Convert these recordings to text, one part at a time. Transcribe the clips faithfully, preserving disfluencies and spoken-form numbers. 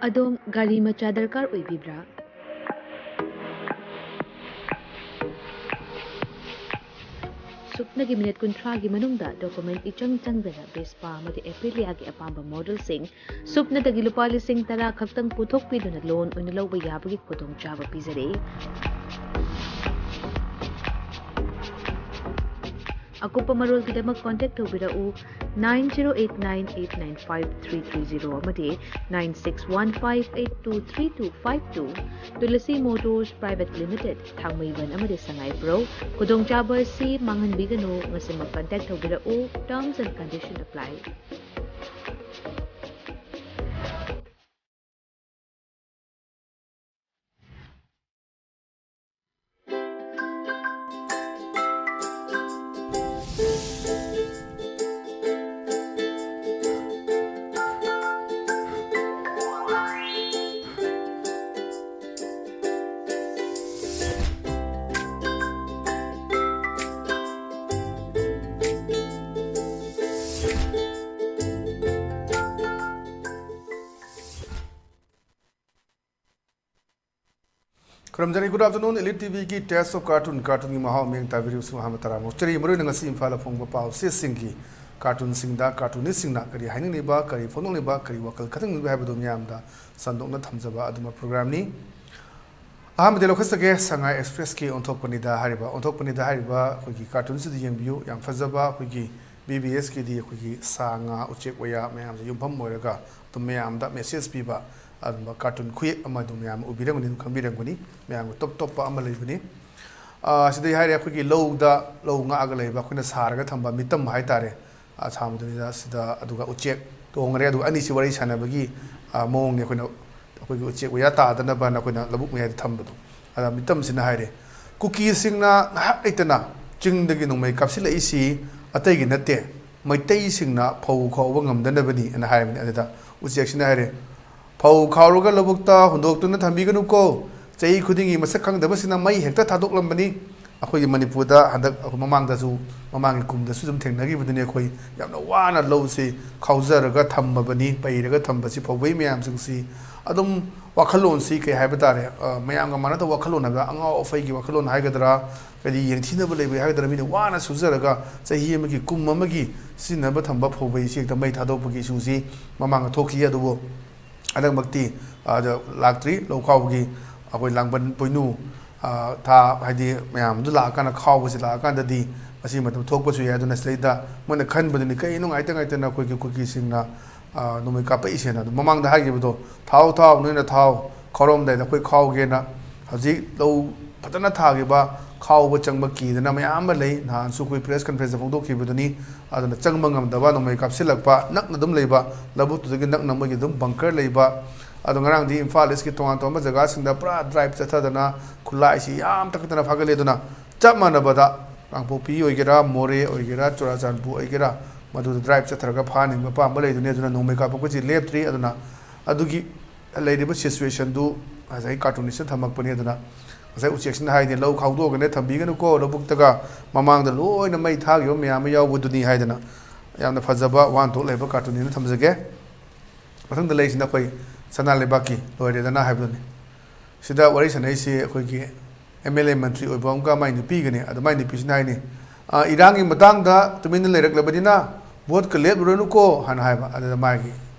ꯑꯗꯣꯝ ꯒꯥꯔꯤ ꯃꯆꯥ ꯗꯔꯀꯥꯔ ꯑꯣꯏꯕꯤꯕ꯭ꯔꯥ? ꯁꯨꯞꯅꯒꯤ ꯃꯤꯅꯤꯠ ꯀꯨꯟꯊ꯭ꯔꯥꯒꯤ ꯃꯅꯨꯡꯗ ꯗꯣꯀꯨꯃꯦꯟ ꯏꯆꯪ ꯆꯪꯗꯅ ꯚꯦꯁꯄꯥ ꯑꯃꯗꯤ ꯑꯦꯄ꯭ꯔꯤꯂꯤꯌꯥꯒꯤ ꯑꯄꯥꯝꯕ ꯃꯣꯗꯦꯜꯁꯤꯡ ꯁꯨꯞꯅꯗꯒꯤ ꯂꯨꯄꯥ ꯂꯤꯁꯤꯡ ꯇꯔꯥ ꯈꯛꯇꯪ ꯄꯨꯊꯣꯛꯄꯤꯗꯨꯅ ꯂꯣꯟ ꯑꯣꯏꯅ ꯂꯧꯕ ꯌꯥꯕꯒꯤ ꯈꯨꯗꯣꯡꯆꯥꯕ ꯄꯤꯖꯔꯤ꯫ ꯑꯀꯨꯞꯄ ꯃꯔꯣꯜꯒꯤꯗꯃꯛ ꯀꯣꯟꯇꯦꯛ ꯇꯧꯕꯤꯔꯛꯎ, nine zero eight nine eight nine five three three zero ꯑꯃꯗꯤ nine six one five eight two three two five two꯫ Tulsi motors private limited, Thangmeiband ꯑꯃꯗꯤ ꯁꯉꯥꯏꯄ꯭ꯔꯧ꯫ ꯈꯨꯗꯣꯡꯆꯥꯕ ꯑꯁꯤ ꯃꯥꯡꯍꯟꯕꯤꯒꯅꯨ꯫ ꯉꯁꯤꯃꯛ ꯀꯟꯇꯦꯛ ꯇꯧꯕꯤꯔꯛꯎ꯫ Terms and condition apply꯫ ꯈꯨꯔꯨꯝꯖꯔꯤ꯫ Good afternoon, Elite TVꯒꯤ Taste of Cartoon, ꯀꯥꯔꯇꯨꯟꯒꯤ ꯃꯍꯥꯎ ꯃꯤꯠꯌꯦꯡ ꯇꯥꯕꯤꯔꯤꯕꯁꯤꯡ ꯑꯍꯥꯟꯕ ꯇꯔꯥꯝꯅ ꯑꯣꯛꯆꯔꯤ꯫ ꯃꯔꯨꯑꯣꯏꯅ ꯉꯁꯤ ꯏꯝꯐꯥꯜꯗ ꯐꯣꯡꯕ ꯄꯥꯎ ꯆꯦꯁꯤꯡꯒꯤ ꯀꯥꯔꯇꯨꯟꯁꯤꯡꯗ ꯀꯥꯔꯇꯨꯅꯤꯁꯁꯤꯡꯅ ꯀꯔꯤ ꯍꯥꯏꯅꯤꯡꯂꯤꯕ, ꯀꯔꯤ ꯐꯣꯡꯗꯣꯛꯂꯤꯕ, ꯀꯔꯤ ꯋꯥꯈꯜ ꯈꯟꯅꯤꯡꯂꯤꯕ ꯍꯥꯏꯕꯗꯨ ꯃꯤꯌꯥꯝꯗ ꯁꯟꯗꯣꯛꯅ ꯊꯝꯖꯕ ꯑꯗꯨꯃꯛ programꯅꯤ꯫ ꯑꯍꯥꯟꯕꯗꯤ ꯂꯧꯈꯠꯆꯒꯦ, ꯁꯉꯥꯏ ꯑꯦꯛꯁꯄ꯭ꯔꯦꯁꯀꯤ ꯑꯣꯟꯊꯣꯛꯄꯅꯤꯗ ꯍꯥꯏꯔꯤꯕ, ꯑꯣꯟꯊꯣꯛꯄꯅꯤꯗ ꯍꯥꯏꯔꯤꯕ ꯑꯩꯈꯣꯏꯒꯤ ꯀꯥꯔꯇꯨꯟꯁꯤꯗ ꯌꯦꯡꯕꯤꯌꯨ꯫ ꯌꯥꯝ ꯐꯖꯕ ꯑꯩꯈꯣꯏꯒꯤ BBSꯀꯤꯗꯤ ꯑꯩꯈꯣꯏꯒꯤ ꯁꯥ ꯉꯥ, ꯎꯆꯦꯛ ꯋꯥꯌꯥ ꯃꯌꯥꯝꯁꯦ ꯌꯨꯝꯐꯝ ꯑꯣꯏꯔꯒ ꯑꯗꯨꯝ ꯃꯌꯥꯝꯗ message ꯄꯤꯕ ꯑꯗꯨꯝꯕ ꯀꯥꯔꯇꯨꯟ ꯈꯨꯌꯦꯛ ꯑꯃ ꯑꯗꯨꯝ ꯃꯌꯥꯝ ꯎꯕꯤꯔꯝꯒꯅꯤ, ꯑꯗꯨꯝ ꯈꯪꯕꯤꯔꯝꯒꯅꯤ꯫ ꯃꯌꯥꯝꯒꯤ top topꯄ ꯑꯃ ꯂꯩꯕꯅꯤ꯫ ꯑꯥ, ꯁꯤꯗꯩ ꯍꯥꯏꯔꯦ ꯑꯩꯈꯣꯏꯒꯤ ꯂꯧꯗ, ꯂꯧ ꯉꯥꯛꯑꯒ ꯂꯩꯕ, ꯑꯩꯈꯣꯏꯅ ꯁꯥꯔꯒ ꯊꯝꯕ ꯃꯤꯇꯝ ꯍꯥꯏꯇꯥꯔꯦ꯫ ꯑꯁꯥꯡꯕꯗꯨꯅꯤꯗ ꯁꯤꯗ, ꯑꯗꯨꯒ ꯎꯆꯦꯛ ꯇꯣꯡꯈ꯭ꯔꯦ꯫ ꯑꯗꯨꯒ ꯑꯅꯤꯁꯤ ꯋꯥꯔꯤ ꯁꯥꯟꯅꯕꯒꯤ, ꯑ, ꯃꯑꯣꯡꯅꯤ꯫ ꯑꯩꯈꯣꯏꯅ, ꯑꯩꯈꯣꯏꯒꯤ ꯎꯆꯦꯛ ꯋꯥꯌꯥ ꯇꯥꯗꯅꯕꯅ ꯑꯩꯈꯣꯏꯅ ꯂꯧꯕꯨꯛ ꯃꯌꯥꯏꯗ ꯊꯝꯕꯗꯣ꯫ ꯑꯗ ꯃꯤꯇꯝꯁꯤꯅ ꯍꯥꯏꯔꯦ, "ꯀꯨꯀꯤꯁꯤꯡꯅ ꯉꯥꯏꯍꯥꯛ ꯂꯩꯇꯅ ꯆꯤꯡꯗꯒꯤ ꯅꯣꯡꯃꯩ ꯀꯥꯞꯁꯤꯜꯂꯛꯏꯁꯤ ꯑꯇꯩꯒꯤ ꯅꯠꯇꯦ, ꯃꯩꯇꯩꯁꯤꯡꯅ ꯐꯧ ꯈꯥꯎꯕ ꯉꯝꯗꯅꯕꯅꯤ" ꯑꯅ ꯍꯥꯏꯕꯅꯤ꯫ ꯑꯗꯨꯗ ꯎꯆꯦꯛꯁꯤꯅ ꯍꯥꯏꯔꯦ, "ꯐꯧ ꯈꯥꯎꯔꯒ ꯂꯧꯕꯨꯛꯇ ꯍꯨꯟꯗꯣꯛꯇꯨꯅ ꯊꯝꯕꯤꯒꯅꯨꯀꯣ꯫ ꯆꯍꯤ ꯈꯨꯗꯤꯡꯒꯤ ꯃꯁꯛ ꯈꯪꯗꯕꯁꯤꯡꯅ ꯃꯩ ꯍꯦꯛꯇ ꯊꯥꯗꯣꯛꯂꯝꯕꯅꯤ꯫ ꯑꯩꯈꯣꯏꯒꯤ ꯃꯅꯤꯄꯨꯔꯗ ꯍꯟꯗꯛ ꯑꯩꯈꯣꯏ ꯃꯃꯥꯡꯗꯁꯨ, ꯃꯃꯥꯡꯒꯤ ꯀꯨꯝꯗꯁꯨ ꯑꯗꯨꯝ ꯊꯦꯡꯅꯈꯤꯕꯗꯨꯅꯤ꯫ ꯑꯩꯈꯣꯏ ꯌꯥꯝꯅ ꯋꯥꯅ ꯂꯧꯁꯤ ꯈꯥꯎꯖꯔꯒ ꯊꯝꯃꯕꯅꯤ, ꯄꯩꯔꯒ ꯊꯝꯕꯁꯤ, ꯐꯧꯕꯩ ꯃꯌꯥꯝꯁꯤꯡꯁꯤ ꯑꯗꯨꯝ ꯋꯥꯈꯜꯂꯣꯟꯁꯤ ꯀꯩ ꯍꯥꯏꯕ ꯇꯥꯔꯦ, ꯑ, ꯃꯌꯥꯝꯒ ꯃꯥꯟꯅꯗꯕ ꯋꯥꯈꯜꯂꯣꯟ ꯍꯥꯏꯕ, ꯑꯉꯥꯎ ꯑꯐꯩꯒꯤ ꯋꯥꯈꯜꯂꯣꯟ ꯍꯥꯏꯒꯗ꯭ꯔꯥ, ꯀꯔꯤ ꯌꯦꯡꯊꯤꯅꯕ ꯂꯩꯕꯒꯤ ꯍꯥꯏꯒꯗ꯭ꯔꯥ, ꯃꯤꯅ ꯋꯥꯅ ꯁꯨꯖꯔꯒ ꯆꯍꯤ ꯑꯃꯒꯤ, ꯀꯨꯝ ꯑꯃꯒꯤ ꯁꯤꯖꯤꯟꯅꯕ ꯊꯝꯕ ꯐꯧꯕꯩꯁꯤ ꯍꯦꯛꯇ ꯃꯩ ꯊꯥꯗꯣꯛꯄꯒꯤ ꯏꯁꯨꯁꯤ ꯃꯃꯥꯡꯗ ꯊꯣꯛꯈꯤ꯫ ꯑꯗꯨꯕꯨ ꯍꯟꯗꯛꯃꯛꯇꯤ, ꯑ, ꯂꯥꯛꯇ꯭ꯔꯤ꯫ ꯂꯧ ꯈꯥꯎꯕꯒꯤ ꯑꯩꯈꯣꯏ ꯂꯥꯡꯕꯟ ꯄꯣꯏꯅꯨ, ꯑ, ꯊꯥ, ꯍꯥꯏꯗꯤ ꯃꯌꯥꯝꯗꯨ ꯂꯥꯛꯑꯀꯥꯟꯗ, ꯈꯥꯎꯕꯁꯤ ꯂꯥꯛꯑꯀꯥꯟꯗꯗꯤ ꯃꯁꯤ ꯃꯇꯝ ꯊꯣꯛꯄꯁꯨ ꯌꯥꯏ꯫ ꯑꯗꯨꯅ ꯁꯤꯗꯩꯗ ꯃꯣꯏꯅ ꯈꯟꯕꯗꯨꯅꯤ, ꯀꯩꯅꯣ ꯉꯥꯏꯇ ꯉꯥꯏꯇꯅ ꯑꯩꯈꯣꯏꯒꯤ ꯀꯨꯀꯤꯁꯤꯡꯅ, ꯑ, ꯅꯣꯡꯃꯩ ꯀꯥꯞꯄꯛꯏꯁꯦꯅ꯫ ꯑꯗꯨ ꯃꯃꯥꯡꯗ ꯍꯥꯏꯈꯤꯕꯗꯣ, "ꯊꯥꯎ, ꯊꯥꯎ, ꯅꯣꯏꯅ ꯊꯥꯎ, ꯈꯥꯎꯔꯝꯗꯥꯏꯗ ꯑꯩꯈꯣꯏ ꯈꯥꯎꯒꯦꯅ", ꯍꯧꯖꯤꯛ ꯂꯧ ꯐꯖꯅ ꯊꯥꯈꯤꯕ, ꯈꯥꯎꯕ ꯆꯪꯕ ꯀꯤꯗꯅ ꯃꯌꯥꯝ ꯑꯃ ꯂꯩ꯫ ꯅꯍꯥꯟꯁꯨ ꯑꯩꯈꯣꯏ ꯄ꯭ꯔꯦꯁ ꯀꯟꯐ꯭ꯔꯦꯟꯁꯇ ꯐꯣꯡꯗꯣꯛꯈꯤꯕꯗꯨꯅꯤ꯫ ꯑꯗꯨꯅ ꯆꯪꯕ ꯉꯝꯗꯕ, ꯅꯣꯡꯃꯩ ꯀꯥꯞꯁꯤꯜꯂꯛꯄ, ꯅꯛꯅ ꯑꯗꯨꯝ ꯂꯩꯕ, ꯂꯧꯕꯨꯛꯇꯨꯗꯒꯤ ꯅꯛꯅ ꯃꯣꯏꯒꯤ ꯑꯗꯨꯝ ꯕꯪꯀꯔ ꯂꯩꯕ꯫ ꯑꯗꯣ ꯉꯔꯥꯡꯗꯤ ꯏꯝꯐꯥꯜ ꯏꯁꯀꯤ ꯇꯣꯉꯥꯟ ꯇꯣꯉꯥꯟꯕ ꯖꯒꯥꯁꯤꯡꯗ ꯄꯨꯔꯥ ꯗ꯭ꯔꯥꯏꯚ ꯆꯠꯊꯗꯅ ꯈꯨꯠꯂꯥꯏꯁꯤ ꯌꯥꯝ ꯇꯛꯇꯅ ꯐꯥꯒꯠꯂꯦ꯫ ꯑꯗꯨꯅ ꯆꯞ ꯃꯥꯟꯅꯕꯗ ꯀꯥꯡꯄꯣꯛꯄꯤ ꯑꯣꯏꯒꯦꯔꯥ, ꯃꯣꯔꯦ ꯑꯣꯏꯒꯦꯔꯥ, ꯆꯨꯔꯥꯆꯥꯟꯄꯨꯔ ꯑꯣꯏꯒꯦꯔꯥ, ꯃꯗꯨꯗ ꯗ꯭ꯔꯥꯏꯚ ꯆꯠꯊꯔꯒ ꯐꯥꯍꯟꯅꯤꯡꯕ ꯑꯄꯥꯝꯕ ꯂꯩꯗꯨꯅꯤ꯫ ꯑꯗꯨꯅ ꯅꯣꯡꯃꯩ ꯀꯥꯞꯄꯛꯄꯁꯤ ꯂꯦꯞꯇ꯭ꯔꯤ꯫ ꯑꯗꯨꯅ ꯑꯗꯨꯒꯤ ꯂꯩꯔꯤꯕ ꯁꯤꯆꯨꯋꯦꯁꯟꯗꯨ ꯉꯁꯥꯏ ꯀꯥꯔꯇꯨꯅꯤꯁꯅ ꯊꯝꯃꯛꯄꯅꯤ꯫ ꯑꯗꯨꯅ ꯉꯁꯥꯏ ꯎꯆꯦꯛꯁꯤꯅ ꯍꯥꯏꯅꯤ, "ꯂꯧ ꯈꯥꯎꯗꯣꯛꯑꯒꯅꯦ ꯊꯝꯕꯤꯒꯅꯨꯀꯣ, ꯂꯧꯕꯨꯛꯇꯒ ꯃꯃꯥꯡꯗ ꯂꯣꯏꯅ ꯃꯩ ꯊꯥꯈꯤꯕ ꯃꯌꯥꯝ ꯑꯃ ꯌꯥꯎꯕꯗꯨꯅꯤ" ꯍꯥꯏꯗꯅ ꯌꯥꯝꯅ ꯐꯖꯕ ꯋꯥꯍꯟꯊꯣꯛ ꯂꯩꯕ ꯀꯥꯔꯇꯨꯟꯅꯤꯅ ꯊꯝꯖꯒꯦ꯫ ꯃꯊꯪꯗ ꯂꯩꯔꯤꯁꯤꯅ ꯑꯩꯈꯣꯏ ꯁꯅꯥ ꯂꯩꯕꯥꯛꯀꯤ ꯂꯣꯏꯔꯦꯗꯅ ꯍꯥꯏꯕꯗꯨꯅꯤ꯫ ꯁꯤꯗ ꯋꯥꯔꯤ ꯁꯥꯟꯅꯔꯤꯁꯤ ꯑꯩꯈꯣꯏꯒꯤ ꯑꯦꯝ ꯑꯦꯜ ꯑꯦ ꯃꯟꯇ꯭ꯔꯤ ꯑꯣꯏꯕ ꯑꯃꯒ ꯃꯥꯏ ꯅꯨꯄꯤꯒꯅꯤ꯫ ꯑꯗ ꯃꯥꯏ ꯅꯨꯄꯤꯁꯤꯅ ꯍꯥꯏꯅꯤ, "ꯑ, ꯏꯔꯥꯡꯒꯤ ꯃꯇꯥꯡꯗ ꯇꯨꯃꯤꯟꯅ ꯂꯩꯔꯛꯂꯕꯅꯤꯅ ꯚꯣꯠꯀ ꯂꯦꯞꯂꯨꯔꯅꯨꯀꯣ" ꯍꯥꯏꯅ ꯍꯥꯏꯕ꯫ ꯑꯗꯨꯗ ꯃꯥꯒꯤ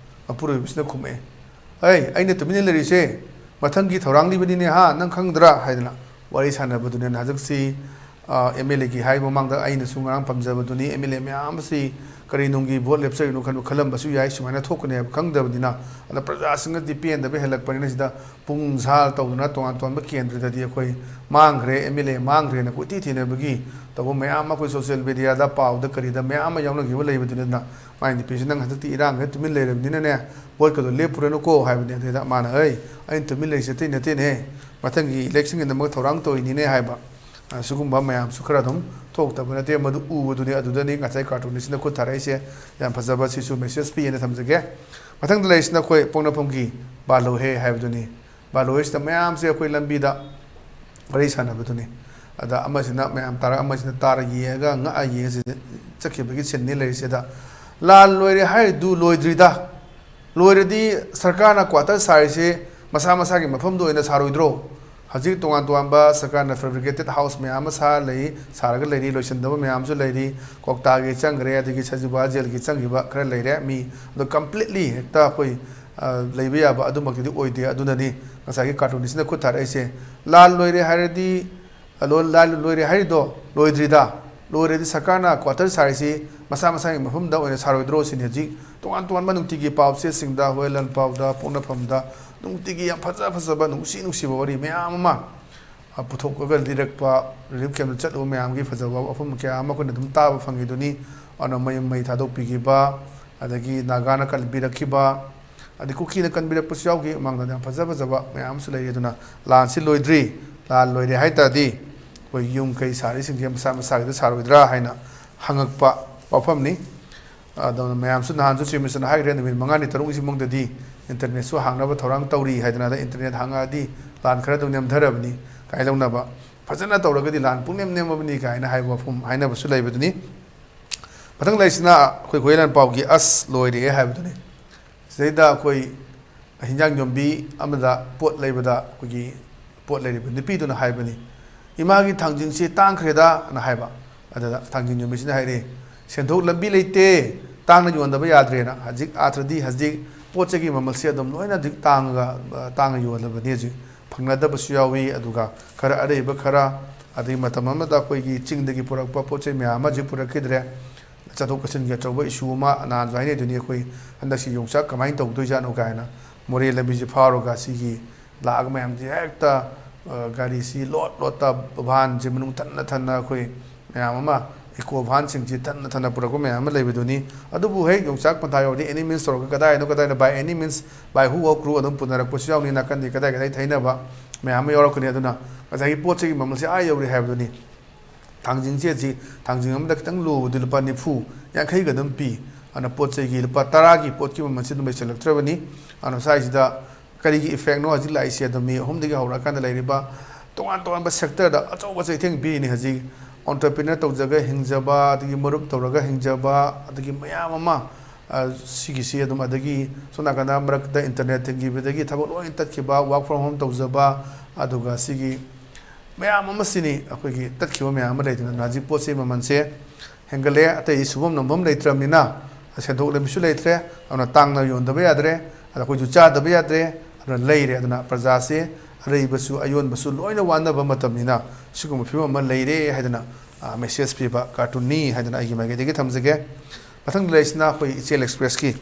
ꯃꯄꯨꯔꯣꯏꯕꯁꯤꯅ ꯈꯨꯝꯃꯛꯑꯦ, "ꯑꯩ, ꯑꯩꯅ ꯇꯨꯃꯤꯟꯅ ꯂꯩꯔꯤꯁꯦ ꯃꯊꯪꯒꯤ ꯊꯧꯔꯥꯡꯂꯤꯕꯅꯤꯅꯦ ꯍꯥ, ꯅꯪ ꯈꯪꯗ꯭ꯔꯥ?" ꯍꯥꯏꯗꯅ ꯋꯥꯔꯤ ꯁꯥꯟꯅꯕꯗꯨꯅꯦꯅ ꯍꯧꯖꯤꯛꯁꯤ, ꯑ, ꯑꯦꯝ ꯑꯦꯜ ꯑꯦꯒꯤ ꯍꯥꯏꯕ ꯃꯃꯥꯡꯗ ꯑꯩꯅꯁꯨ ꯉꯔꯥꯡ ꯄꯟꯖꯕꯗꯨꯅꯤ, ꯑꯦꯝ ꯑꯦꯜ ꯑꯦ ꯃꯌꯥꯝ ꯑꯁꯤ ꯀꯔꯤ ꯅꯨꯡꯒꯤ ꯚꯣꯠ ꯂꯦꯞꯆꯔꯤꯅꯣ ꯈꯟꯕ, ꯈꯜꯂꯝꯕꯁꯨ ꯌꯥꯏ, ꯁꯨꯃꯥꯏꯅ ꯊꯣꯛꯀꯅꯤ ꯍꯥꯏꯕ ꯈꯪꯗꯕꯅꯤꯅ꯫ ꯑꯗ ꯄ꯭ꯔꯖꯥꯁꯤꯡꯅꯗꯤ ꯄꯦꯟꯗꯕ ꯍꯦꯜꯂꯛꯄꯅꯤꯅ ꯁꯤꯗ ꯄꯨꯡ ꯁꯥ ꯇꯧꯗꯨꯅ ꯇꯣꯉꯥꯟ ꯇꯣꯉꯥꯟꯕ ꯀꯦꯟꯗ꯭ꯔꯗꯗꯤ ꯑꯩꯈꯣꯏ ꯃꯥꯡꯈ꯭ꯔꯦ, ꯑꯦꯝ ꯑꯦꯜ ꯑꯦ ꯃꯥꯡꯈ꯭ꯔꯦꯅ ꯀꯣꯏꯊꯤ ꯊꯤꯅꯕꯒꯤ ꯇꯧꯕ ꯃꯌꯥꯝ ꯑꯃ ꯑꯩꯈꯣꯏ ꯁꯣꯁꯤꯌꯦꯜ ꯃꯦꯗꯤꯌꯥꯗ ꯄꯥꯎꯗ ꯀꯔꯤꯗ ꯃꯌꯥꯝ ꯑꯃ ꯌꯥꯎꯅꯈꯤꯕ ꯂꯩꯕꯗꯨꯅ ꯃꯥꯏ ꯅꯨꯄꯤꯁꯤ, "ꯅꯪ ꯍꯟꯗꯛꯇꯤ ꯏꯔꯥꯡꯁꯦ ꯇꯨꯃꯤꯟ ꯂꯩꯔꯕꯅꯤꯅꯅꯦ, ꯚꯣꯠꯀꯗꯣ ꯂꯦꯞꯄꯨꯔꯅꯨꯀꯣ" ꯍꯥꯏꯕꯅꯤ꯫ ꯑꯗꯨꯗ ꯃꯥꯅ, "ꯑꯩ, ꯑꯩꯅ ꯇꯨꯃꯤꯟ ꯂꯩꯔꯤꯁꯦ ꯑꯇꯩ ꯅꯠꯇꯦꯅꯦ, ꯃꯊꯪꯒꯤ ꯏꯂꯦꯛꯁꯟꯒꯤꯗꯃꯛ ꯊꯧꯔꯥꯡ ꯇꯧꯔꯤꯅꯤꯅꯦ" ꯍꯥꯏꯕ꯫ ꯑ, ꯁꯤꯒꯨꯝꯕ ꯃꯌꯥꯝꯁꯨ ꯈꯔ ꯑꯗꯨꯝ ꯊꯣꯛꯇꯕ ꯅꯠꯇꯦ꯫ ꯃꯗꯨ ꯎꯕꯗꯨꯅꯤ, ꯑꯗꯨꯗꯅꯤ ꯉꯁꯥꯏ ꯀꯥꯔꯇꯨꯟꯁꯤꯅ ꯈꯨꯠ ꯊꯥꯔꯛꯏꯁꯦ꯫ ꯌꯥꯝ ꯐꯖꯕ ꯁꯤꯁꯨ ꯃꯦꯁꯦꯖ ꯄꯤꯌꯦꯅ ꯊꯝꯖꯒꯦ꯫ ꯃꯊꯪꯗ ꯂꯩꯔꯤꯁꯤꯅ ꯑꯩꯈꯣꯏ ꯄꯣꯛꯅꯐꯝꯒꯤ ꯕꯥꯂꯣꯍꯦ ꯍꯥꯏꯕꯗꯨꯅꯤ꯫ ꯕꯥꯂꯣꯍꯦꯁꯤꯗ ꯃꯌꯥꯝꯁꯦ ꯑꯩꯈꯣꯏ ꯂꯝꯕꯤꯗ ꯋꯥꯔꯤ ꯁꯥꯟꯅꯕꯗꯨꯅꯤ꯫ ꯑꯗ ꯑꯃꯁꯤꯅ ꯃꯌꯥꯝ ꯇꯥꯔꯒ, ꯑꯃꯁꯤꯅ ꯇꯥꯔ ꯌꯦꯡꯉꯒ ꯉꯛꯑ ꯌꯦꯡꯉ ꯆꯠꯈꯤꯕꯒꯤ ꯁꯤꯟꯅꯤ ꯂꯩꯔꯤꯁꯦ꯫ ꯑꯗ ꯂꯥꯟ ꯂꯣꯏꯔꯦ ꯍꯥꯏꯔꯤꯗꯨ ꯂꯣꯏꯗ꯭ꯔꯤꯗ꯫ ꯂꯣꯏꯔꯗꯤ ꯁꯔꯀꯥꯔꯅ ꯀ꯭ꯋꯥꯇꯔ ꯁꯥꯔꯤꯁꯦ ꯃꯁꯥ ꯃꯁꯥꯒꯤ ꯃꯐꯝꯗ ꯑꯣꯏꯅ ꯁꯥꯔꯣꯏꯗ꯭ꯔꯣ? ꯍꯧꯖꯤꯛ ꯇꯣꯉꯥꯟ ꯇꯣꯉꯥꯟꯕ ꯁꯔꯀꯥꯔꯅ ꯐꯦꯕ꯭ꯔꯤꯀꯦꯇꯦꯠ ꯍꯥꯎꯁ ꯃꯌꯥꯝ ꯑꯃ ꯁꯥ ꯂꯩ, ꯁꯥꯔꯒ ꯂꯩꯔꯤ, ꯂꯣꯏꯁꯤꯟꯗꯕ ꯃꯌꯥꯝꯁꯨ ꯂꯩꯔꯤ꯫ ꯀ꯭ꯋꯥꯛꯇꯥꯒꯤ ꯆꯪꯈ꯭ꯔꯦ, ꯑꯗꯒꯤ ꯁꯖꯤꯕꯨꯋꯥ ꯖꯦꯜꯒꯤ ꯆꯪꯈꯤꯕ ꯈꯔ ꯂꯩꯔꯦ꯫ ꯃꯤ ꯑꯗꯣ ꯀꯝꯄ꯭ꯂꯤꯠꯂꯤ ꯍꯦꯛꯇ ꯑꯩꯈꯣꯏ, ꯑ, ꯂꯩꯕ ꯌꯥꯕ ꯑꯗꯨꯃꯛꯇꯤꯗꯤ ꯑꯣꯏꯗꯦ꯫ ꯑꯗꯨꯅꯅꯤ ꯉꯁꯥꯏꯒꯤ ꯀꯥꯔꯇꯨꯅꯤꯁꯅ ꯈꯨꯠ ꯊꯥꯔꯛꯏꯁꯦ꯫ ꯂꯥꯟ ꯂꯣꯏꯔꯦ ꯍꯥꯏꯔꯗꯤ, ꯑ, ꯂꯣ-, ꯂꯥꯟ ꯂꯣꯏꯔꯦ ꯍꯥꯏꯔꯤꯗꯣ ꯂꯣꯏꯗ꯭ꯔꯤꯗ꯫ ꯂꯣꯏꯔꯗꯤ ꯁꯔꯀꯥꯔꯅ ꯀ꯭ꯋꯥꯇꯔ ꯁꯥꯔꯤꯁꯤ ꯃꯁꯥ ꯃꯁꯥꯒꯤ ꯃꯐꯝꯗ ꯑꯣꯏꯅ ꯁꯥꯔꯣꯏꯗ꯭ꯔꯣ ꯁꯤꯅꯤ꯫ ꯍꯧꯖꯤꯛ ꯇꯣꯉꯥꯟ ꯇꯣꯉꯥꯟꯕ ꯅꯨꯡꯇꯤꯒꯤ ꯄꯥꯎꯆꯦꯁꯤꯡꯗ, ꯍꯣꯏ, ꯂꯟ ꯄꯥꯎꯗ, ꯄꯣꯛꯅꯐꯝꯗ ꯅꯨꯡꯇꯤꯒꯤ ꯌꯥꯝ ꯐꯖ ꯐꯖꯕ, ꯅꯨꯡꯁꯤ ꯅꯨꯡꯁꯤꯕ ꯋꯥꯔꯤ ꯃꯌꯥꯝ ꯑꯃ, ꯑ, ꯄꯨꯊꯣꯛꯂꯒ ꯂꯤꯔꯛꯄ, ꯔꯤꯂꯤꯐ ꯀꯦꯝꯞꯇ ꯆꯠꯂꯨꯕ ꯃꯌꯥꯝꯒꯤ ꯐꯖꯕ ꯋꯥꯐꯝ ꯀꯌꯥ ꯑꯃ ꯑꯩꯈꯣꯏꯅ ꯑꯗꯨꯝ ꯇꯥꯕ ꯐꯪꯉꯤꯗꯨꯅꯤ꯫ ꯑꯗꯨꯅ ꯃꯌꯨꯝ ꯃꯩ ꯊꯥꯗꯣꯛꯄꯤꯈꯤꯕ, ꯑꯗꯒꯤ ꯅꯥꯒꯥꯅ ꯀꯟꯕꯤꯔꯛꯈꯤꯕ, ꯑꯗꯩ ꯀꯨꯀꯤꯅ ꯀꯟꯕꯤꯔꯛꯄꯁꯨ ꯌꯥꯎꯈꯤ꯫ ꯃꯃꯥꯡꯗ ꯌꯥꯝ ꯐꯖ ꯐꯖꯕ ꯃꯌꯥꯝ ꯑꯃꯁꯨ ꯂꯩꯔꯤ꯫ ꯑꯗꯨꯅ ꯂꯥꯟꯁꯤ ꯂꯣꯏꯗ꯭ꯔꯤ, ꯂꯥꯟ ꯂꯣꯏꯔꯦ ꯍꯥꯏ ꯇꯥꯔꯗꯤ ꯑꯩꯈꯣꯏ ꯌꯨꯝ ꯀꯩ ꯁꯥꯔꯤꯁꯤꯡꯁꯦ ꯃꯁꯥ ꯃꯁꯥꯒꯤꯗ ꯁꯥꯔꯣꯏꯗ꯭ꯔꯥ ꯍꯥꯏꯅ ꯍꯪꯉꯛꯄ ꯋꯥꯐꯝꯅꯤ꯫ ꯑꯗꯨꯅ ꯃꯌꯥꯝꯁꯨ ꯅꯍꯥꯟꯁꯨ ꯆꯤꯐ ꯃꯤꯅꯤꯁꯇꯔꯅ ꯍꯥꯏꯈ꯭ꯔꯦ, ꯅꯨꯃꯤꯠ ꯃꯉꯥꯅꯤ ꯇꯔꯨꯛꯅꯤꯁꯤ ꯃꯅꯨꯡꯗꯗꯤ ꯏꯟꯇꯔꯅꯦꯠꯁꯨ ꯍꯥꯡꯅꯕ ꯊꯧꯔꯥꯡ ꯇꯧꯔꯤ ꯍꯥꯏꯗꯅ, ꯑꯗ ꯏꯟꯇꯔꯅꯦꯠ ꯍꯥꯡꯉꯛꯑꯗꯤ ꯂꯥꯟ ꯈꯔ ꯑꯗꯨꯝ ꯅꯦꯝꯊꯔꯕꯅꯤ, ꯀꯥꯏ ꯂꯧꯅꯕ, ꯐꯖꯅ ꯇꯧꯔꯒꯗꯤ ꯂꯥꯟ ꯄꯨꯡꯅꯦꯝ ꯅꯦꯝꯃꯕꯅꯤ ꯀꯥꯏꯅ ꯍꯥꯏꯕ ꯋꯥꯐꯝ ꯍꯥꯏꯅꯕꯁꯨ ꯂꯩꯕꯗꯨꯅꯤ꯫ ꯃꯊꯪ ꯂꯩꯔꯤꯁꯤꯅ ꯑꯩꯈꯣꯏ ꯈꯣꯏ ꯂꯥꯟꯄꯥꯎꯒꯤ ꯑꯁ ꯂꯣꯏꯔꯦ ꯍꯥꯏꯕꯗꯨꯅꯤ꯫ ꯁꯤꯗꯩꯗ ꯑꯩꯈꯣꯏ ꯍꯤꯟꯖꯥꯡ ꯌꯣꯟꯕꯤ ꯑꯃꯗ ꯄꯣꯠ ꯂꯩꯕꯗ ꯑꯩꯈꯣꯏꯒꯤ ꯄꯣꯠ ꯂꯩꯔꯤꯕ ꯅꯨꯄꯤꯗꯨꯅ ꯍꯥꯏꯕꯅꯤ, "ꯏꯃꯥꯒꯤ ꯊꯥꯡꯖꯤꯡꯁꯤ ꯇꯥꯡꯈ꯭ꯔꯦꯗ"ꯅ ꯍꯥꯏꯕ꯫ ꯑꯗꯨꯗ ꯊꯥꯡꯖꯤꯡ ꯌꯣꯟꯕꯤꯁꯤꯅ ꯍꯥꯏꯔꯛꯑꯦ, "ꯁꯦꯟꯊꯣꯛ ꯂꯝꯕꯤ ꯂꯩꯇꯦ, ꯇꯥꯡꯅ ꯌꯣꯟꯗꯕ ꯌꯥꯗ꯭ꯔꯦꯅ"꯫ ꯍꯧꯖꯤꯛ ꯑꯥꯊ꯭ꯔꯗꯤ ꯍꯧꯖꯤꯛ ꯄꯣꯠ ꯆꯩꯒꯤ ꯃꯃꯜꯁꯦ ꯑꯗꯨꯝ ꯂꯣꯏꯅ ꯍꯧꯖꯤꯛ ꯇꯥꯡꯉꯒ, ꯑ, ꯇꯥꯡꯅ ꯌꯣꯜꯂꯕꯅꯤ꯫ ꯍꯧꯖꯤꯛ ꯐꯪꯅꯗꯕꯁꯨ ꯌꯥꯎꯏ, ꯑꯗꯨꯒ ꯈꯔ ꯑꯔꯩꯕ ꯈꯔ, ꯑꯗꯒꯤ ꯃꯇꯝ ꯑꯃꯗ ꯑꯩꯈꯣꯏꯒꯤ ꯆꯤꯡꯗꯒꯤ ꯄꯨꯔꯛꯄ ꯄꯣꯠ ꯆꯩ ꯃꯌꯥꯝ ꯑꯃ ꯍꯧꯖꯤꯛ ꯄꯨꯔꯛꯈꯤꯗ꯭ꯔꯦ꯫ ꯆꯠꯊꯣꯛ ꯆꯠꯁꯤꯟꯒꯤ ꯑꯆꯧꯕ ꯏꯁꯨ ꯑꯃ ꯅꯍꯥꯟꯁꯨ ꯍꯥꯏꯅꯩꯗꯨꯅꯤ ꯑꯩꯈꯣꯏ, ꯍꯟꯗꯛꯁꯤ ꯌꯣꯡꯆꯥꯛ ꯀꯃꯥꯏꯅ ꯇꯧꯗꯣꯏꯖꯥꯠꯅꯣ ꯀꯥꯏꯅ꯫ ꯃꯣꯔꯦ ꯂꯝꯕꯤꯁꯦ ꯐꯥꯎꯔꯒ ꯁꯤꯒꯤ ꯂꯥꯛꯑꯒ ꯃꯌꯥꯝꯁꯦ ꯍꯦꯛꯇ, ꯑ, ꯒꯥꯔꯤꯁꯤ ꯂꯣꯠ ꯂꯣꯠꯇ, ꯚꯥꯟꯁꯦ ꯃꯅꯨꯡ ꯊꯟꯅ ꯊꯟꯅ ꯑꯩꯈꯣꯏ ꯃꯌꯥꯝ ꯑꯃ, ꯏꯀꯣ ꯚꯥꯟꯁꯤꯡꯁꯤ ꯊꯟꯅ ꯊꯟꯅ ꯄꯨꯔꯛꯄ ꯃꯌꯥꯝ ꯑꯃ ꯂꯩꯕꯗꯨꯅꯤ꯫ ꯑꯗꯨꯕꯨ ꯍꯦꯛ ꯌꯣꯡꯆꯥꯛ ꯄꯟꯊꯥ ꯌꯧꯔꯗꯤ ꯑꯦꯅꯤ ꯃꯤꯟꯁ ꯇꯧꯔꯒ ꯀꯗꯥꯏꯅꯣ ꯀꯗꯥꯏꯅꯣ, by any means, by hook or crook ꯑꯗꯨꯝ ꯄꯨꯅꯔꯛꯄꯁꯨ ꯌꯥꯎꯅꯤ꯫ ꯅꯥꯀꯟꯗꯤ ꯀꯗꯥꯏ ꯀꯗꯥꯏ ꯊꯩꯅꯕ ꯃꯌꯥꯝ ꯑꯃ ꯌꯥꯎꯔꯛꯀꯅꯤ꯫ ꯑꯗꯨꯅ ꯉꯁꯥꯏꯒꯤ ꯄꯣꯠ ꯆꯩꯒꯤ ꯃꯃꯜꯁꯦ ꯑꯥ ꯌꯧꯔꯦ ꯍꯥꯏꯕꯗꯨꯅꯤ꯫ ꯊꯥꯡꯖꯤꯡꯁꯦ ꯍꯧꯖꯤꯛ ꯊꯥꯡꯖꯤꯡ ꯑꯃꯗ ꯈꯤꯇꯪ ꯂꯨꯕꯗꯨ ꯂꯨꯄꯥ ꯅꯤꯐꯨ, ꯌꯥꯡꯈꯩꯒ ꯑꯗꯨꯝ ꯄꯤ꯫ ꯑꯗꯨꯅ ꯄꯣꯠ ꯆꯩꯒꯤ ꯂꯨꯄꯥ ꯇꯔꯥꯒꯤ ꯄꯣꯠꯀꯤ ꯃꯃꯜꯁꯦ ꯑꯗꯨꯝ ꯂꯩꯁꯤꯜꯂꯛꯇ꯭ꯔꯕꯅꯤ꯫ ꯑꯗꯨꯅ ꯁ꯭ꯋꯥꯏꯁꯤꯗ ꯀꯔꯤꯒꯤ ꯏꯐꯦꯛꯅꯣ ꯍꯧꯖꯤꯛ ꯂꯥꯛꯏꯁꯦ? ꯑꯗꯨꯝ ꯃꯤ ꯑꯍꯨꯝꯗꯒꯤ ꯍꯧꯔꯛꯑꯀꯥꯟꯗ ꯂꯩꯔꯤꯕ ꯇꯣꯉꯥꯟ ꯇꯣꯉꯥꯟꯕ ꯁꯦꯛꯇꯔꯗ ꯑꯆꯧꯕ ꯆꯩꯊꯦꯡ ꯄꯤꯔꯤꯅꯤ꯫ ꯍꯧꯖꯤꯛ ꯑꯣꯟꯇꯔꯄ꯭ꯔꯤꯅꯔ ꯇꯧꯖꯔꯒ ꯍꯤꯡꯖꯕ, ꯑꯗꯒꯤ ꯃꯔꯨꯞ ꯇꯧꯔꯒ ꯍꯤꯡꯖꯕ, ꯑꯗꯒꯤ ꯃꯌꯥꯝ ꯑꯃ, ꯑ, ꯁꯤꯒꯤꯁꯤ ꯑꯗꯨꯝ, ꯑꯗꯒꯤ ꯁꯣꯝ ꯅꯥꯀꯟꯗ ꯃꯔꯛꯇ internet ꯊꯤꯡꯈꯤꯕꯗꯒꯤ ꯊꯕꯛ ꯂꯣꯏ ꯇꯠꯈꯤꯕ, work from home ꯇꯧꯖꯕ, ꯑꯗꯨꯒ ꯁꯤꯒꯤ ꯃꯌꯥꯝ ꯑꯃꯁꯤꯅꯤ ꯑꯩꯈꯣꯏꯒꯤ ꯇꯠꯈꯤꯕ ꯃꯌꯥꯝ ꯑꯃ ꯂꯩꯗꯅ ꯍꯧꯖꯤꯛ ꯄꯣꯠ ꯆꯩ ꯃꯃꯜꯁꯦ ꯍꯦꯟꯒꯠꯂꯦ꯫ ꯑꯇꯩ ꯁꯨꯐꯝ ꯅꯣꯝꯐꯝ ꯂꯩꯇ꯭ꯔꯕꯅꯤꯅ ꯁꯦꯟꯊꯣꯛ ꯂꯝꯕꯤꯁꯨ ꯂꯩꯇ꯭ꯔꯦ꯫ ꯑꯗꯨꯅ ꯇꯥꯡꯅ ꯌꯣꯟꯗꯕ ꯌꯥꯗ꯭ꯔꯦ, ꯑꯗ ꯑꯩꯈꯣꯏꯁꯨ ꯆꯥꯗꯕ ꯌꯥꯗ꯭ꯔꯦ꯫ ꯑꯗꯨꯅ ꯂꯩꯔꯦ꯫ ꯑꯗꯨꯅ ꯄ꯭ꯔꯖꯥꯁꯦ, ꯑꯔꯩꯕꯁꯨ ꯑꯌꯣꯟꯕꯁꯨ ꯂꯣꯏꯅ ꯋꯥꯅꯕ ꯃꯇꯝꯅꯤꯅ ꯁꯤꯒꯨꯝꯕ ꯐꯤꯕꯝ ꯑꯃ ꯂꯩꯔꯦ ꯍꯥꯏꯗꯅ, ꯑ, message ꯄꯤꯕ cartoonꯅꯤ ꯍꯥꯏꯗꯅ ꯑꯩꯒꯤ ꯃꯥꯏꯀꯩꯗꯒꯤ ꯊꯝꯖꯒꯦ꯫ ꯃꯊꯪꯗ ꯂꯩꯔꯤꯁꯤꯅ ꯑꯩꯈꯣꯏ ꯏꯆꯦꯜ ꯑꯦꯛꯁꯄ꯭ꯔꯦꯁꯀꯤ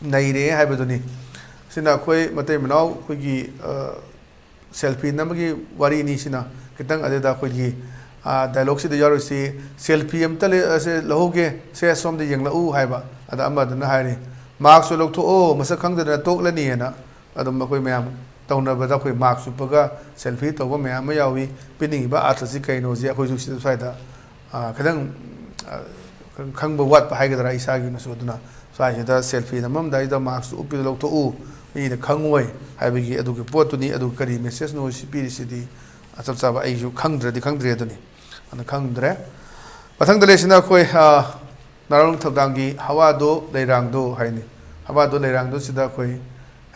ꯅꯩꯔꯦ ꯍꯥꯏꯕꯗꯨꯅꯤ꯫ ꯁꯤꯅ ꯑꯩꯈꯣꯏ ꯃꯇꯩ ꯃꯅꯥꯎ ꯑꯩꯈꯣꯏꯒꯤ, ꯑ, selfie ꯅꯝꯕꯒꯤ ꯋꯥꯔꯤꯅꯤ꯫ ꯁꯤꯅ ꯈꯤꯇꯪ ꯑꯗꯨꯗ ꯑꯩꯈꯣꯏꯒꯤ, ꯑ, dialogueꯁꯤꯗ ꯌꯥꯎꯔꯤꯁꯤ, "Selfie ꯑꯝꯇ ꯂꯩ-, ꯑꯁꯦ ꯂꯧꯍꯧꯒꯦ, ꯁꯦ, ꯁꯣꯝꯗ ꯌꯦꯡꯂꯛꯎ" ꯍꯥꯏꯕ꯫ ꯑꯗ ꯑꯃꯗꯨꯅ ꯍꯥꯏꯔꯤ, "Maskꯁꯨ ꯂꯧꯊꯣꯛꯑꯣ, ꯃꯁꯛ ꯈꯪꯗꯗꯅ ꯇꯣꯛꯂꯅꯤꯅ"꯫ ꯑꯗꯨꯝ ꯑꯩꯈꯣꯏ ꯃꯌꯥꯝ ꯇꯧꯅꯕꯗ ꯑꯩꯈꯣꯏ mask ꯎꯞꯄꯒ selfie ꯇꯧꯕ ꯃꯌꯥꯝ ꯑꯃ ꯌꯥꯎꯏ꯫ ꯄꯤꯅꯤꯡꯉꯤꯕ ꯑꯥꯔꯊꯁꯤ ꯀꯩꯅꯣꯁꯤ ꯑꯩꯈꯣꯏꯁꯨ ꯁꯤꯗ ꯁ꯭ꯋꯥꯏꯗ, ꯑ, ꯈꯤꯇꯪ, ꯑ, ꯈꯪꯕ ꯋꯥꯠꯄ ꯍꯥꯏꯒꯗ꯭ꯔꯥ ꯏꯁꯥꯒꯤ ꯑꯣꯏꯅꯁꯨ꯫ ꯑꯗꯨꯅ ꯁ꯭ꯋꯥꯏꯁꯤꯗ selfie ꯅꯝꯃꯝꯗꯥꯏꯗ maskꯇꯨ ꯎꯞꯄꯤꯗꯨ ꯂꯧꯊꯣꯛꯎ, ꯃꯤꯅ ꯈꯪꯉꯣꯏ ꯍꯥꯏꯕꯒꯤ ꯑꯗꯨꯒꯤ ꯄꯣꯠꯇꯨꯅꯤ꯫ ꯑꯗꯨ ꯀꯔꯤ messageꯅꯣ ꯁꯤ ꯄꯤꯔꯤꯁꯤꯗꯤ ꯆꯞ ꯆꯥꯕ ꯑꯩꯁꯨ ꯈꯪꯗ꯭ꯔꯗꯤ ꯈꯪꯗ꯭ꯔꯦ ꯑꯗꯨꯅꯤ꯫ ꯑꯗꯨꯅ ꯈꯪꯗ꯭ꯔꯦ꯫ ꯃꯊꯪꯗ ꯂꯩꯁꯤꯅ ꯑꯩꯈꯣꯏ, ꯑ, ꯅꯥꯔꯣꯜ ꯊꯧꯗꯥꯡꯒꯤ ꯍꯋꯥꯗꯣ ꯂꯩꯔꯥꯡꯗꯣ ꯍꯥꯏꯅꯤ꯫ ꯍꯋꯥꯗꯣ ꯂꯩꯔꯥꯡꯗꯣ ꯁꯤꯗ ꯑꯩꯈꯣꯏ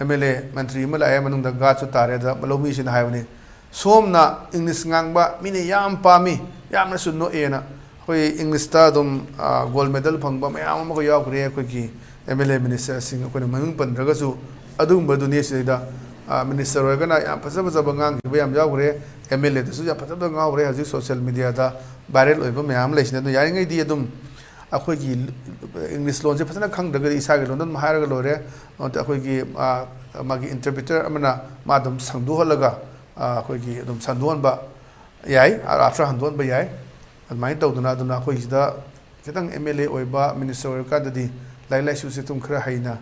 MLA ꯃꯟꯇ꯭ꯔꯤ ꯑꯃ ꯂꯥꯛꯑꯦ, ꯃꯅꯨꯡꯗ guardꯁꯨ ꯇꯥꯔꯦ꯫ ꯑꯗ ꯂꯧꯃꯤꯁꯤꯅ ꯍꯥꯏꯕꯅꯤ, "ꯁꯣꯝꯅ English ꯉꯥꯡꯕ ꯃꯤꯅ ꯌꯥꯝ ꯄꯥꯝꯃꯤ, ꯌꯥꯝꯅꯁꯨ ꯅꯣꯛꯑꯦꯅ"꯫ ꯑꯩꯈꯣꯏ Englishꯇ ꯑꯗꯨꯝ, ꯑ, gold medal ꯐꯪꯕ ꯃꯌꯥꯝ ꯑꯃꯒ ꯌꯥꯎꯈ꯭ꯔꯦ ꯑꯩꯈꯣꯏꯒꯤ MLA ministerꯁꯤꯡ, ꯑꯩꯈꯣꯏꯅ ꯃꯃꯤꯡ ꯄꯟꯗ꯭ꯔꯒꯁꯨ꯫ ꯑꯗꯨꯒꯨꯝꯕꯗꯨꯅꯤ ꯁꯤꯗꯩꯗ, ꯑ, minister ꯑꯣꯏꯔꯒꯅ ꯌꯥꯝ ꯐꯖ ꯐꯖꯕ ꯉꯥꯡꯈꯤꯕ ꯌꯥꯝ ꯌꯥꯎꯈ꯭ꯔꯦ꯫ MLAꯗꯁꯨ ꯌꯥꯝ ꯐꯖ ꯐꯖꯕ ꯉꯥꯎꯈ꯭ꯔꯦ꯫ ꯍꯧꯖꯤꯛ social mediaꯗ viral ꯑꯣꯏꯕ ꯃꯌꯥꯝ ꯑꯃ ꯂꯩꯁꯤꯅ, ꯑꯗꯨ ꯌꯥꯔꯤꯉꯩꯗꯤ ꯑꯗꯨꯝ ꯑꯩꯈꯣꯏꯒꯤ English ꯂꯣꯟꯁꯦ ꯐꯖꯅ ꯈꯪꯗ꯭ꯔꯒꯗꯤ ꯏꯁꯥꯒꯤ ꯂꯣꯟꯗ ꯑꯗꯨꯝ ꯍꯥꯏꯔꯒ ꯂꯣꯏꯔꯦ꯫ ꯑꯗꯨ ꯑꯩꯈꯣꯏꯒꯤ, ꯑ, ꯃꯥꯒꯤ interpreter ꯑꯃꯅ ꯃꯥ ꯑꯗꯨꯝ ꯁꯟꯗꯣꯛꯍꯜꯂꯒ, ꯑ, ꯑꯩꯈꯣꯏꯒꯤ ꯑꯗꯨꯝ ꯁꯟꯗꯣꯛꯍꯟꯕ ꯌꯥꯏ, ꯑꯔꯥꯞꯁꯨ ꯍꯟꯗꯣꯛꯍꯟꯕ ꯌꯥꯏ꯫ ꯑꯗꯨꯃꯥꯏꯅ ꯇꯧꯗꯅ, ꯑꯗꯨꯅ ꯑꯩꯈꯣꯏ ꯁꯤꯗ ꯈꯤꯇꯪ MLA ꯑꯣꯏꯕ, minister ꯑꯣꯏꯔꯀꯥꯟꯗꯗꯤ ꯂꯥꯏꯔꯤꯛ ꯂꯥꯏꯁꯨꯁꯦ ꯑꯗꯨꯝ ꯈꯔ ꯍꯩꯅ,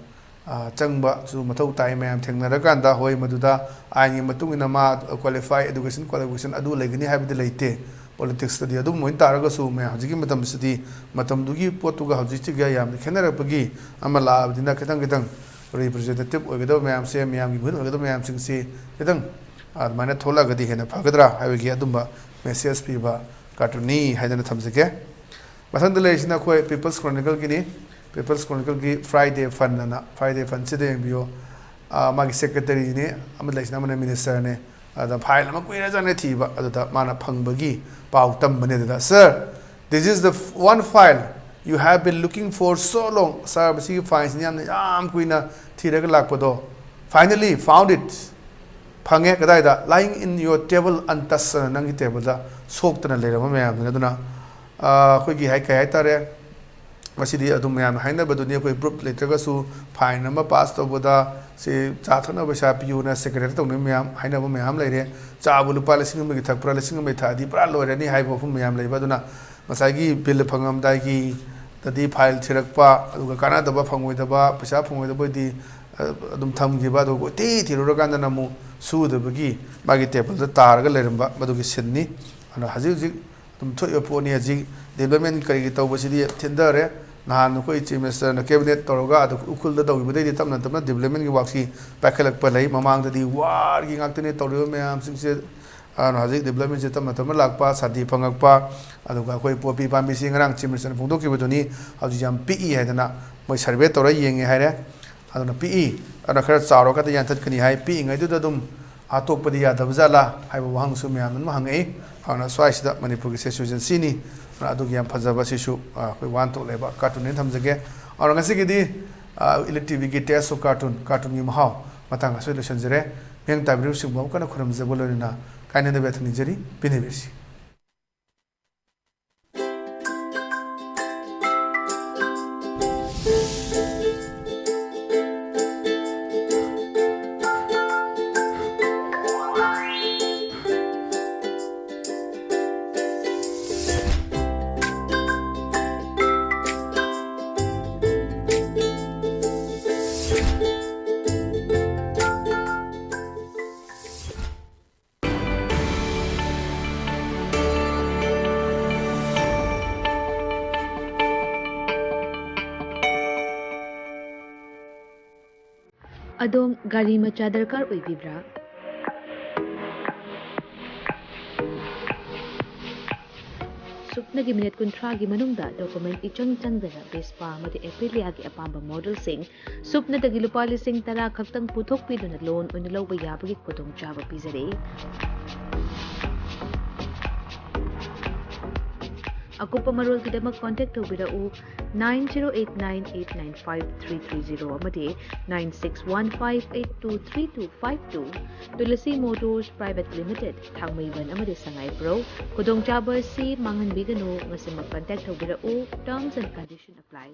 ꯑ, ꯆꯪꯕꯁꯨ ꯃꯊꯧ ꯇꯥꯏ꯫ ꯃꯌꯥꯝ ꯊꯦꯡꯅꯔꯀꯥꯟꯗ, ꯍꯣꯏ, ꯃꯗꯨꯗ ꯑꯥꯏꯟꯒꯤ ꯃꯇꯨꯡ ꯏꯟꯅ ꯃꯥ qualify, education qualification ꯑꯗꯨ ꯂꯩꯒꯅꯤ ꯍꯥꯏꯕꯗꯤ ꯂꯩꯇꯦ꯫ Politicsꯇꯗꯤ ꯑꯗꯨꯝ ꯑꯣꯏ ꯇꯥꯔꯒꯁꯨ, ꯃꯌꯥꯝ ꯍꯧꯖꯤꯛꯀꯤ ꯃꯇꯝꯁꯤꯗꯤ ꯃꯇꯝꯗꯨꯒꯤ ꯄꯣꯠꯇꯨꯒ ꯍꯧꯖꯤꯛꯁꯤꯒ ꯌꯥꯝꯅ ꯈꯦꯠꯅꯔꯛꯄꯒꯤ ꯑꯃ ꯂꯥꯛꯑꯕꯅꯤꯅ, ꯈꯤꯇꯪ ꯈꯤꯇꯪ representative ꯑꯣꯏꯒꯗꯕ ꯃꯌꯥꯝꯁꯦ, ꯃꯌꯥꯝꯒꯤ ꯃꯍꯨꯠ ꯑꯣꯏꯒꯗꯕ ꯃꯌꯥꯝꯁꯤꯡꯁꯤ ꯈꯤꯇꯪ ꯑꯗꯨꯃꯥꯏꯅ ꯊꯣꯛꯂꯛꯑꯒꯗꯤ ꯍꯦꯟꯅ ꯐꯒꯗ꯭ꯔꯥ ꯍꯥꯏꯕꯒꯤ ꯑꯗꯨꯝꯕ message ꯄꯤꯕ cartoonꯅꯤ ꯍꯥꯏꯗꯅ ꯊꯝꯖꯒꯦ꯫ ꯃꯊꯪꯗ ꯂꯩꯔꯤꯁꯤꯅ ꯑꯩꯈꯣꯏ People's Chronicleꯒꯤꯅꯤ꯫ People's Chronicleꯒꯤ Friday Fund ꯑꯅ, Friday Fundꯁꯤꯗ ꯌꯦꯡꯕꯤꯌꯣ꯫ ꯑ, ꯃꯥꯒꯤ secretaryꯅꯦ, ꯑꯃ ꯂꯩꯁꯤꯅ ꯑꯃꯅ ministerꯅꯦ꯫ ꯑꯗ file ꯑꯃ ꯀꯨꯏꯔꯖꯥꯠꯅꯦ ꯊꯤꯕ, ꯑꯗꯨꯗ ꯃꯥꯅ ꯐꯪꯕꯒꯤ ꯄꯥꯎ ꯇꯝꯕꯅꯦ꯫ ꯑꯗꯨꯗ, "Sir, this is the one file you have been looking for so long." Sir, ꯃꯁꯤꯒꯤ fileꯁꯤꯅ ꯌꯥꯝꯅ, ꯌꯥꯝ ꯀꯨꯏꯅ ꯊꯤꯔꯒ ꯂꯥꯛꯄꯗꯣ, "Finally found it." ꯐꯪꯉꯦ꯫ ꯀꯗꯥꯏꯗ? "Lying in your table untouched." ꯑꯅ ꯅꯪꯒꯤ tableꯗ ꯁꯣꯛꯇꯅ ꯂꯩꯔꯝꯕ ꯃꯌꯥꯝꯗꯨꯅ꯫ ꯑꯗꯨꯅ, ꯑ, ꯑꯩꯈꯣꯏꯒꯤ ꯍꯥꯏ-, ꯀꯩ ꯍꯥꯏꯇꯥꯔꯦ, ꯃꯁꯤꯗꯤ ꯑꯗꯨꯝ ꯃꯌꯥꯝꯅ ꯍꯥꯏꯅꯕꯗꯨꯅꯤ꯫ ꯑꯩꯈꯣꯏ proof ꯂꯩꯇ꯭ꯔꯒꯁꯨ fine ꯑꯃ pass ꯇꯧꯕꯗ ꯁꯤ ꯆꯥ ꯊꯛꯅꯕ ꯄꯩꯁꯥ ꯄꯤꯌꯨꯅ secretary ꯇꯧꯅꯕ ꯃꯌꯥꯝ, ꯍꯥꯏꯅꯕ ꯃꯌꯥꯝ ꯂꯩꯔꯦ꯫ ꯆꯥꯕꯨ ꯂꯨꯄꯥ ꯂꯤꯁꯤꯡ ꯑꯃꯒꯤ ꯊꯛꯄ꯭ꯔꯥ, ꯂꯤꯁꯤꯡ ꯑꯃꯒꯤ ꯊꯛꯑꯗꯤ ꯄꯨꯔꯥ ꯂꯣꯏꯔꯅꯤ ꯍꯥꯏꯕ ꯋꯥꯐꯝ ꯃꯌꯥꯝ ꯂꯩꯕ꯫ ꯑꯗꯨꯅ ꯉꯁꯥꯏꯒꯤ bill ꯐꯪꯉꯝꯗꯥꯏꯒꯤ ꯗꯗꯤ file ꯊꯤꯔꯛꯄ, ꯑꯗꯨꯒ ꯀꯥꯟꯅꯗꯕ, ꯐꯪꯉꯣꯏꯗꯕ, ꯄꯩꯁꯥ ꯐꯪꯉꯣꯏꯗꯕ ꯑꯣꯏꯗꯤ, ꯑ, ꯑꯗꯨꯝ ꯊꯝꯈꯤꯕ, ꯑꯗꯨꯒ ꯀꯣꯏꯊꯤ ꯊꯤꯔꯨꯔꯀꯥꯟꯗꯅ ꯑꯃꯨꯛ ꯁꯨꯗꯕꯒꯤ ꯃꯥꯒꯤ tableꯗ ꯇꯥꯔꯒ ꯂꯩꯔꯝꯕ ꯃꯗꯨꯒꯤ sceneꯅꯤ꯫ ꯑꯗꯨꯅ ꯍꯧꯖꯤꯛ ꯍꯧꯖꯤꯛ ꯑꯗꯨꯝ ꯊꯣꯛꯏꯕ ꯄꯣꯠꯅꯤ꯫ ꯍꯧꯖꯤꯛ development ꯀꯔꯤꯒꯤ ꯇꯧꯕꯁꯤꯗꯤ ꯊꯤꯟꯊꯔꯦ꯫ ꯅꯍꯥꯟ ꯑꯩꯈꯣꯏ Chief Ministerꯅ cabinet ꯇꯧꯔꯒ ꯑꯗꯨ ꯎꯈ꯭ꯔꯨꯜꯗ ꯇꯧꯈꯤꯕꯗꯩꯗꯤ ꯇꯞꯅ ꯇꯞꯅ developmentꯀꯤ workꯁꯤ ꯄꯥꯏꯈꯠꯂꯛꯄ ꯂꯩ꯫ ꯃꯃꯥꯡꯗꯗꯤ warꯒꯤ ꯉꯥꯛꯇꯅꯦ ꯇꯧꯔꯤꯕ ꯃꯌꯥꯝꯁꯤꯡꯁꯦ꯫ ꯑꯗꯨꯅ ꯍꯧꯖꯤꯛ developmentꯁꯦ ꯇꯞꯅ ꯇꯞꯅ ꯂꯥꯛꯄ, ꯁꯥꯟꯇꯤ ꯐꯪꯉꯛꯄ, ꯑꯗꯨꯒ ꯑꯩꯈꯣꯏ ꯄꯣꯄꯤ ꯄꯥꯝꯕꯤꯁꯤ ꯉꯔꯥꯡ Chief Ministerꯅ ꯐꯣꯡꯗꯣꯛꯈꯤꯕꯗꯨꯅꯤ, ꯍꯧꯖꯤꯛ ꯌꯥꯝ ꯄꯤꯛꯏ ꯍꯥꯏꯗꯅ ꯃꯣꯏ survey ꯇꯧꯔ ꯌꯦꯡꯉꯦ ꯍꯥꯏꯔꯦ꯫ ꯑꯗꯨꯅ ꯄꯤꯛꯏ, ꯑꯗꯨꯅ ꯈꯔ ꯆꯥꯎꯔꯀꯥꯟꯗ ꯌꯥꯟꯊꯠꯀꯅꯤ ꯍꯥꯏ꯫ ꯄꯤꯛꯏꯉꯩꯗꯨꯗ ꯑꯗꯨꯝ ꯍꯥꯠꯇꯣꯛꯄꯗꯤ ꯌꯥꯗꯕ ꯖꯥꯠꯂꯥ ꯍꯥꯏꯕ ꯋꯥꯍꯪꯁꯨ ꯃꯌꯥꯝ ꯑꯃ ꯍꯪꯉꯛꯏ꯫ ꯑꯗꯨꯅ ꯁ꯭ꯋꯥꯏꯁꯤꯗ ꯃꯅꯤꯄꯨꯔꯒꯤ situation ꯁꯤꯅꯤ꯫ ꯑꯗꯨꯅ ꯑꯗꯨꯒꯤ ꯌꯥꯝ ꯐꯖꯕ ꯁꯤꯁꯨ, ꯑ, ꯑꯩꯈꯣꯏ ꯋꯥꯍꯟꯊꯣꯛ ꯂꯩꯕ cartoon ꯑꯣꯏꯅ ꯊꯝꯖꯒꯦ꯫ ꯑꯗꯨꯅ ꯉꯁꯤꯒꯤꯗꯤ, ꯑ, Elite TVꯒꯤ Taste of Cartoon, cartoonꯒꯤ ꯃꯍꯥꯎ ꯃꯇꯥꯡ ꯑꯁꯤꯗ ꯂꯣꯏꯁꯤꯟꯖꯔꯦ꯫ ꯃꯤꯠꯌꯦꯡ ꯇꯥꯕꯤꯔꯤꯕꯁꯤꯡꯕꯨ ꯑꯃꯨꯛ ꯍꯟꯅ ꯈꯨꯔꯨꯝꯖꯕ ꯂꯣꯏꯅꯅ ꯀꯥꯏꯅꯗꯕ ꯌꯥꯊꯪ ꯅꯤꯖꯔꯤ꯫ ꯄꯤꯅꯕꯤꯔꯁꯤ꯫ ꯑꯗꯣꯝ ꯒꯥꯔꯤ ꯃꯆꯥ ꯗꯔꯀꯥꯔ ꯑꯣꯏꯕꯤꯕ꯭ꯔꯥ? ꯁꯨꯞ ꯅꯒꯤ ꯃꯤꯅꯤꯠ ꯀꯨꯟꯊ꯭ꯔꯥꯒꯤ ꯃꯅꯨꯡꯗ ꯗꯣꯀꯨꯃꯦꯟ ꯏꯆꯪ ꯆꯪꯗꯅ ꯚꯦꯁꯄꯥ ꯑꯃꯗꯤ ꯑꯦꯄꯤꯂꯤꯌꯥꯒꯤ ꯑꯄꯥꯝꯕ ꯃꯣꯗꯦꯜꯁꯤꯡ ꯁꯨꯞꯅꯇꯒꯤ ꯂꯨꯄꯥ ꯂꯤꯁꯤꯡ ꯇꯔꯥ ꯈꯛꯇꯪ ꯄꯨꯊꯣꯛꯄꯤꯗꯨꯅ ꯂꯣꯟ ꯑꯣꯏꯅ ꯂꯧꯕ ꯌꯥꯕꯒꯤ ꯈꯨꯗꯣꯡꯆꯥꯕ ꯄꯤꯖꯔꯤ꯫ ꯑꯀꯨꯞꯄ ꯃꯔꯣꯜꯒꯤꯗꯃꯛ ꯀꯣꯟꯇꯦꯛ ꯇꯧꯕꯤꯔꯛꯎ nine zero eight nine eight nine five three three zero ꯑꯃꯗꯤ nine six one five eight two three two five two꯫ Tulsi motors private limited, Thangmeiband ꯑꯃꯗꯤ ꯁꯉꯥꯏꯄ꯭ꯔꯧ꯫ ꯈꯨꯗꯣꯡꯆꯥꯕ ꯑꯁꯤ ꯃꯥꯡꯍꯟꯕꯤꯒꯅꯨ꯫ ꯉꯁꯤꯃꯛ ꯀꯟꯇꯦꯛ ꯇꯧꯕꯤꯔꯛꯎ꯫ Terms and condition apply꯫